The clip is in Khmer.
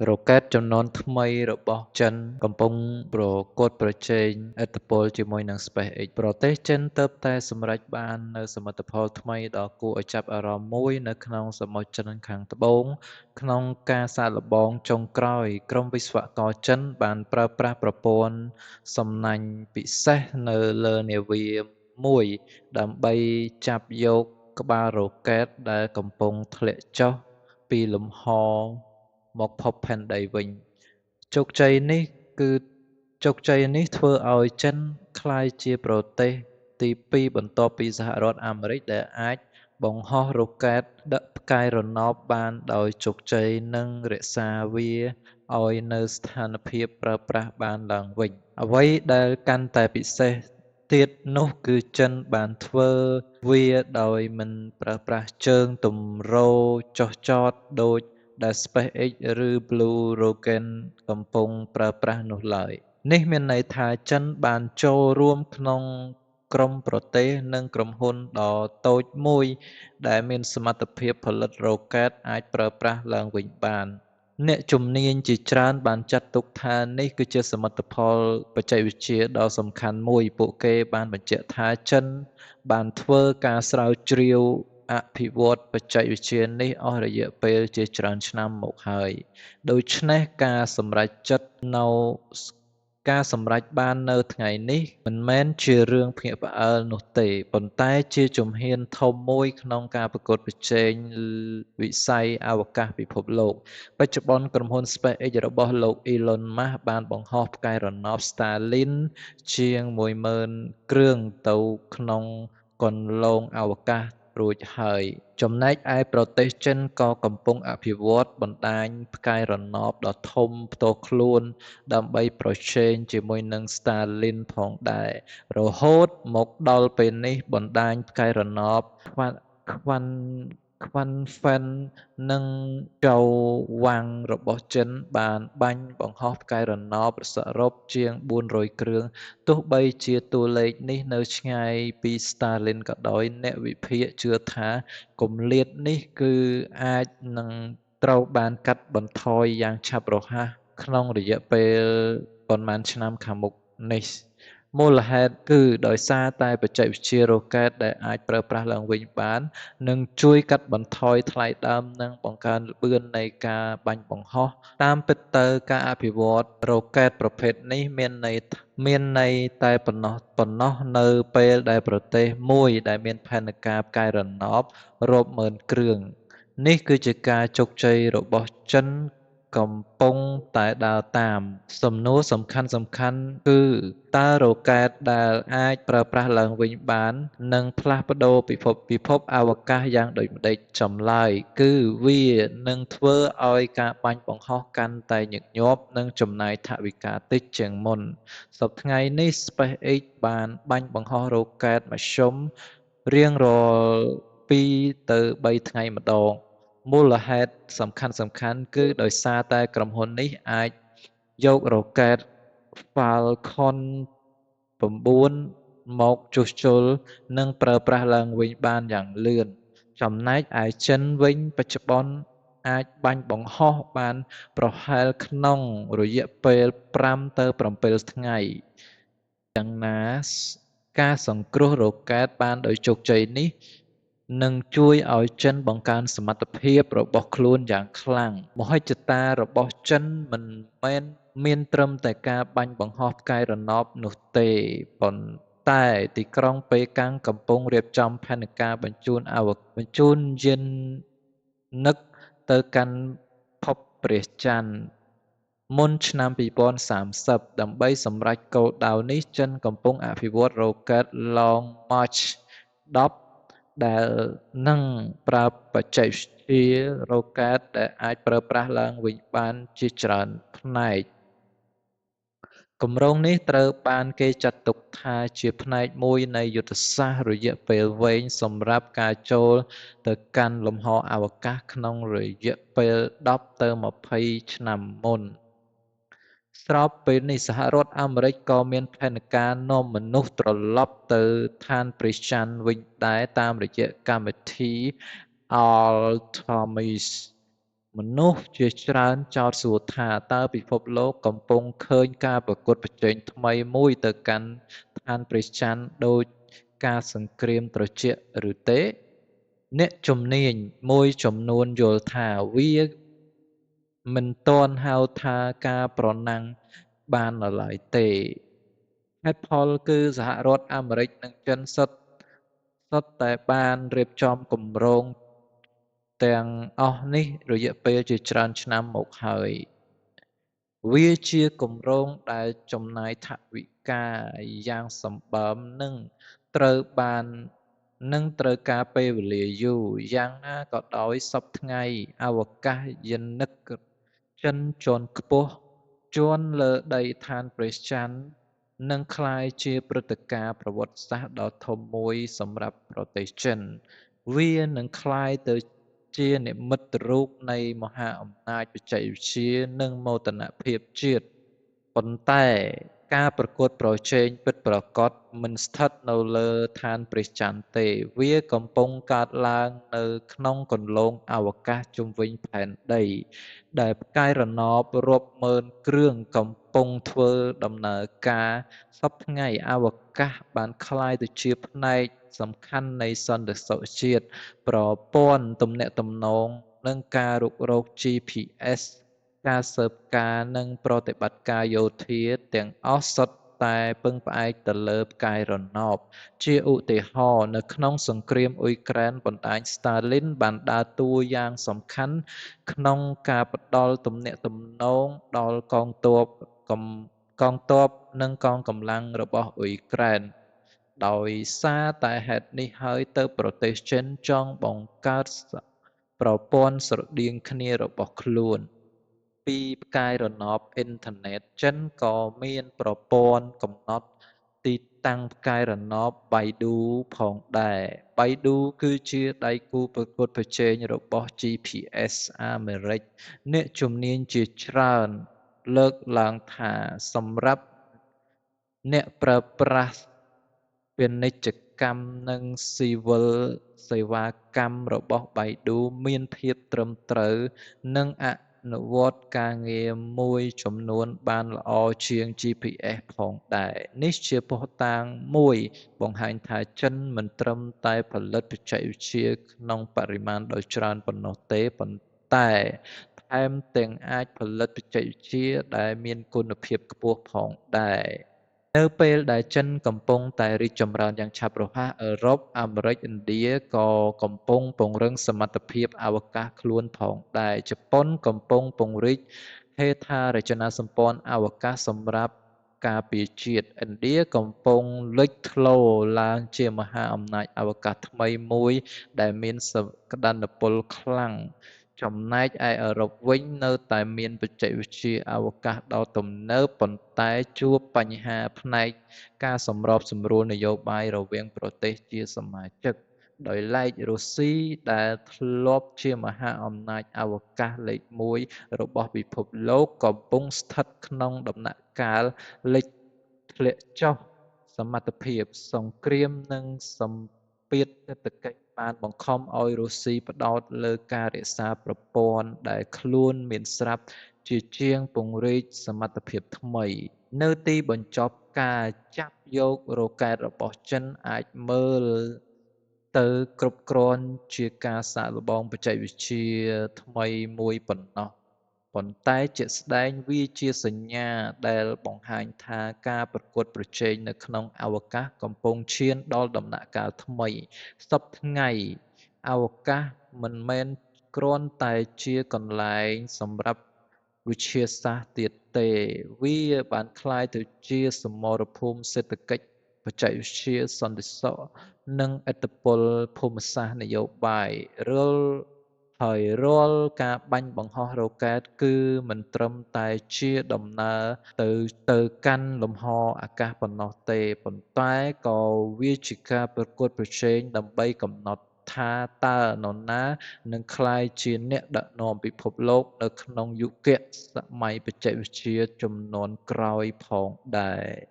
រ៉ុកែតជំនាន់ថ្មីរបស់ចិនកំពុងប្រកួតប្រជែងឥទ្ធិពលជាមួយនឹង SpaceX។ ប្រទេសចិនទើបតែសម្រេចបាននូវសមិទ្ធផលថ្មីដ៏គួរឱ្យចាប់អារម្មណ៍មួយនៅក្នុងសមុទ្រចិនខាងត្បូង ក្នុងការសាកល្បងចុងក្រោយ ក្រុមវិស្វករចិនបានប្រើប្រាស់ប្រព័ន្ធសំណាញ់ពិសេសនៅលើនាវាមួយដើម្បីចាប់យកក្បាលរ៉ុកែតដែលកំពុងធ្លាក់ចុះពីលំហមកភពផែនដីវិញ។ ជោគជ័យនេះគឺជោគជ័យនេះធ្វើឱ្យចិនក្លាយជាប្រទេសទីពីរបន្ទាប់ពីសហរដ្ឋអាមេរិកដែលអាចបង្ហោះរ៉ុកែតដឹកផ្កាយរណបបានដោយជោគជ័យនិងរក្សាវាឱ្យនៅស្ថានភាពប្រើប្រាស់បានឡើងវិញ។ អ្វីដែលកាន់តែពិសេសទៀតនោះគឺចិនបានធ្វើវាដោយមិនប្រើប្រាស់ជើងទម្រចុះចតដូចដែល SpaceX ឬ Blue Origin កំពុងប្រើប្រាស់នោះឡើយ។ នេះមានន័យថាចិនបានចូលរួមក្នុងក្រុមប្រទេសនិងក្រុមហ៊ុនដ៏តូចមួយដែលមានសមត្ថភាពផលិតរ៉ុកែតអាចប្រើប្រាស់ឡើងវិញបាន។ អ្នកជំនាញជាច្រើនបានចាត់ទុកថានេះគឺជាសមិទ្ធផលបច្ចេកវិទ្យាដ៏សំខាន់មួយ។ ពួកគេបានបញ្ជាក់ថាចិនបានធ្វើការស្រាវជ្រាវអភិវឌ្ឍបច្ចេកវិទ្យានេះអស់រយៈពេលជាច្រើនឆ្នាំមកហើយ ដូច្នេះការសម្រេចចិត្តនៅការសម្រេចបាននៅថ្ងៃនេះមិនមែនជារឿងភ្ញាក់ផ្អើលនោះទេ ប៉ុន្តែជាជំហានធំមួយក្នុងការប្រកួតប្រជែងវិស័យអវកាសពិភពលោក។ បច្ចុប្បន្នក្រុមហ៊ុន SpaceX របស់លោក Elon Musk បានបង្ហោះផ្កាយរណប Starlink ជាង 10,000 គ្រឿងទៅក្នុងគន្លងអវកាសរួចហើយ ចំណែកឯប្រទេសចិនក៏កំពុងអភិវឌ្ឍបណ្តាញផ្កាយរណបដ៏ធំផ្ទាល់ខ្លួនដើម្បីប្រជែងជាមួយនឹង Starlink ផងដែរ។ រហូតមកដល់ពេលនេះបណ្តាញផ្កាយរណប ខ្វាន់ខ្វាន់ហ្វិននិងចៅវ៉ាំងរបស់ចិនបានបាញ់បង្ហោះផ្កាយរណបសរុបជាង 400 គ្រឿង ទោះបីជាតួលេខនេះនៅឆ្ងាយពី Starlink ក៏ដោយ អ្នកវិភាគជឿថាគម្លាតនេះគឺអាចនឹងត្រូវបានកាត់បន្ថយយ៉ាងឆាប់រហ័សក្នុងរយៈពេលប៉ុន្មានឆ្នាំខាងមុខនេះ។ មូលហេតុគឺដោយសារតែបច្ចេកវិទ្យារ៉ុកែតដែលអាចប្រើប្រាស់ឡើងវិញបាននឹងជួយកាត់បន្ថយថ្លៃដើមនិងបង្កើនល្បឿននៃការបាញ់បង្ហោះ។ តាមពិតទៅការអភិវឌ្ឍរ៉ុកែតប្រភេទនេះមានន័យមានន័យតែប៉ុណ្ណោះប៉ុណ្ណោះនៅពេលដែលប្រទេសមួយដែលមានផែនការផ្កាយរណបរាប់ម៉ឺនគ្រឿង។ នេះគឺជាការជោគជ័យរបស់ចិនកំពុងតែដើរតាម។ សំណួរសំខាន់ៗគឺតើរ៉ុកែតដែលអាចប្រើប្រាស់ឡើងវិញបាននឹងផ្លាស់ប្ដូរពិភពពិភពអវកាសយ៉ាងដូចម្តេច? ចម្លើយគឺវានឹងធ្វើឱ្យការបាញ់បង្ហោះកាន់តែញឹកញាប់និងចំណាយថវិកាតិចជាងមុន។ សព្វថ្ងៃនេះ SpaceX បានបាញ់បង្ហោះរ៉ុកែតមធ្យមរៀងរាល់ 2 ទៅ 3 ថ្ងៃម្តង។ មូលហេតុសំខាន់ៗគឺដោយសារតែក្រុមហ៊ុននេះអាចយករ៉ុកែត Falcon 9 មកជួសជុលនិងប្រើប្រាស់ឡើងវិញបានយ៉ាងលឿន ចំណែកឯចិនវិញបច្ចុប្បន្នអាចបាញ់បង្ហោះបានប្រហែលក្នុងរយៈពេល 5 ទៅ 7 ថ្ងៃ។ យ៉ាងណាការសង្គ្រោះរ៉ុកែតបានដោយជោគជ័យនេះនឹងជួយឱ្យចិនបង្កើនសមត្ថភាពរបស់ខ្លួនយ៉ាងខ្លាំង។ មហិច្ឆតារបស់ចិនមិនមែនមានត្រឹមតែការបាញ់បង្ហោះផ្កាយរណបនោះទេ ប៉ុន្តែទីក្រុងប៉េកាំងកំពុងរៀបចំផែនការបញ្ជូនអវបញ្ជូនយាននឹកទៅកាន់ភពព្រះច័ន្ទមុនឆ្នាំ 2030 ដើម្បីសម្រេចគោលដៅនេះចិនកំពុងអភិវឌ្ឍរ៉ុកែត Long March 10 ដែលនឹងប្រើបច្ចេកវិទ្យារ៉ុកែតដែលអាចប្រើប្រាស់ឡើងវិញបានជាច្រើនផ្នែក។ គម្រោងនេះត្រូវបានគេចាត់ទុកថាជាផ្នែកមួយនៃយុទ្ធសាស្ត្ររយៈពេលវែងសម្រាប់ការចូលទៅកាន់លំហអវកាសក្នុងរយៈពេល 10 ទៅ 20 ឆ្នាំមុន។ ស្របពេលនេះសហរដ្ឋអាមេរិកក៏មានផែនការនាំមនុស្សត្រឡប់ទៅឋានព្រះច័ន្ទវិញដែរតាមរយៈកម្មវិធី Artemis មនុស្សជាច្រើនចោទសួរថា តើពិភពលោកកំពុងឃើញការប្រកួតប្រជែងថ្មីមួយទៅកាន់ឋានព្រះច័ន្ទដូចការសង្គ្រាមត្រជាក់ឬទេ? អ្នកជំនាញមួយចំនួនយល់ថា វាមិនទាន់ហៅថាការប្រណាំងបាននៅឡើយទេ ហេតុផលគឺសហរដ្ឋអាមេរិកនិងចិនសុទ្ធតែបានរៀបចំគម្រោងទាំងអស់នេះរយៈពេលជាច្រើនឆ្នាំមកហើយ។ វាជាគម្រោងដែលចំណាយថវិកាយ៉ាងសម្បើមនិងត្រូវការពេលវេលាយូរ។ យ៉ាងណាក៏ដោយសព្វថ្ងៃអវកាសយានិកចិនជាន់ខ្ពស់ជាន់លើដីឋានព្រះច័ន្ទនឹងក្លាយជាព្រឹត្តិការណ៍ប្រវត្តិសាស្ត្រដ៏ធំមួយសម្រាប់ប្រទេសចិន។ វានឹងក្លាយទៅជានិមិត្តរូបនៃមហាអំណាចបច្ចេកវិទ្យានិងមោទនភាពជាតិ។ ប៉ុន្តែការប្រកួតប្រជែងពិតប្រាកដមិនស្ថិតនៅលើឋានព្រះច័ន្ទទេ វាកំពុងកើតឡើងនៅក្នុងគន្លងអវកាសជុំវិញផែនដី ដែលផ្កាយរណបរាប់ម៉ឺនគ្រឿងកំពុងធ្វើដំណើរការ។ សព្វថ្ងៃអវកាសបានក្លាយទៅជាផ្នែកសំខាន់នៃសន្តិសុខជាតិ ប្រព័ន្ធទំនាក់ទំនងនិងការរុករក GPS ការស៊ើបការណ៍និងប្រតិបត្តិការយោធាទាំងអស់សុទ្ធតែពឹងផ្អែកទៅលើផ្កាយរណប។ ជាឧទាហរណ៍ នៅក្នុងសង្គ្រាមអ៊ុយក្រែនបណ្តាញ Starlink បានដើរតួយ៉ាងសំខាន់ក្នុងការផ្ដល់ទំនាក់ទំនងដល់កងទ័ពនិងកងកម្លាំងរបស់អ៊ុយក្រែន។ ដោយសារតែហេតុនេះហើយទើបប្រទេសចិនចង់បង្កើតប្រព័ន្ធស្រដៀងគ្នារបស់ខ្លួន។ ពីផ្កាយរណបអ៊ីនធឺណិត ចិនក៏មានប្រព័ន្ធកំណត់ទីតាំងផ្កាយរណប Baidu ផងដែរ។ Baidu គឺជាដៃគូប្រកួតប្រជែងរបស់ GPS អាមេរិក។ អ្នកជំនាញជាច្រើនលើកឡើងថា សម្រាប់អ្នកប្រើប្រាស់ពាណិជ្ជកម្មនិងស៊ីវិលសេវាកម្មរបស់ Baidu មានភាពត្រឹមត្រូវនិងអនុវត្តការងារមួយចំនួនបានល្អជាង GPS ផងដែរ។ នេះជាភស្តុតាងមួយបង្ហាញថាចិនមិនត្រឹមតែផលិតបច្ចេកវិទ្យាក្នុងបរិមាណដ៏ច្រើនប៉ុណ្ណោះទេ ប៉ុន្តែថែមទាំងអាចផលិតបច្ចេកវិទ្យាដែលមានគុណភាពខ្ពស់ផងដែរ។ នៅពេលដែលចិនកំពុងតែរីកចម្រើនយ៉ាងឆាប់រហ័ស អឺរ៉ុប អាមេរិក ឥណ្ឌាក៏កំពុងពង្រឹងសមត្ថភាពអវកាសខ្លួនផងដែរ។ ជប៉ុនកំពុងពង្រីកហេដ្ឋារចនាសម្ព័ន្ធអវកាសសម្រាប់ការពារជាតិ។ ឥណ្ឌាកំពុងលេចធ្លោឡើងជាមហាអំណាចអវកាសថ្មីមួយដែលមានសក្តានុពលខ្លាំង។ ចំណែកឯអឺរ៉ុបវិញនៅតែមានបច្ចេកវិទ្យាអវកាសដ៏ទំនើប ប៉ុន្តែជួបបញ្ហាផ្នែកការសម្របសម្រួលនយោបាយរវាងប្រទេសជាសមាជិក។ ដោយឡែករុស្ស៊ីដែលធ្លាប់ជាមហាអំណាចអវកាសលេខមួយរបស់ពិភពលោកកំពុងស្ថិតក្នុងដំណាក់កាលលិចធ្លាក់ចុះសមត្ថភាព។ សង្គ្រាមនិងសម្ពាធសេដ្ឋកិច្ចបានបង្ខំឲ្យរុស្ស៊ីផ្ដោតលើការរក្សាប្រព័ន្ធដែលខ្លួនមានស្រាប់ជាជាងពង្រីកសមត្ថភាពថ្មី។ នៅទីបញ្ចប់ការចាប់យករ៉ុកែតរបស់ចិនអាចមើលទៅគ្រប់គ្រាន់ជាការសាកល្បងបច្ចេកវិទ្យាថ្មីមួយប៉ុណ្ណោះ ប៉ុន្តែជាក់ស្ដែងវាជាសញ្ញាដែលបង្ហាញថាការប្រកួតប្រជែងនៅក្នុងអវកាសកំពុងឈានដល់ដំណាក់កាលថ្មី។ សព្វថ្ងៃអវកាសមិនមែនគ្រាន់តែជាកន្លែងសម្រាប់វិទ្យាសាស្ត្រទៀតទេ វាបានក្លាយទៅជាសមរភូមិសេដ្ឋកិច្ច បច្ចេកវិទ្យា សន្តិសុខ និងឥទ្ធិពលភូមិសាស្ត្រនយោបាយ។ ហើយរាល់ការបាញ់បង្ហោះរ៉ុកែតគឺមិនត្រឹមតែជាដំណើរទៅកាន់លំហអាកាសប៉ុណ្ណោះទេ ប៉ុន្តែក៏វាជាការប្រកួតប្រជែងដើម្បីកំណត់ថាតើនរណានឹងក្លាយជាអ្នកដឹកនាំពិភពលោកនៅក្នុងយុគសម័យបច្ចេកវិទ្យាជំនាន់ក្រោយផងដែរ។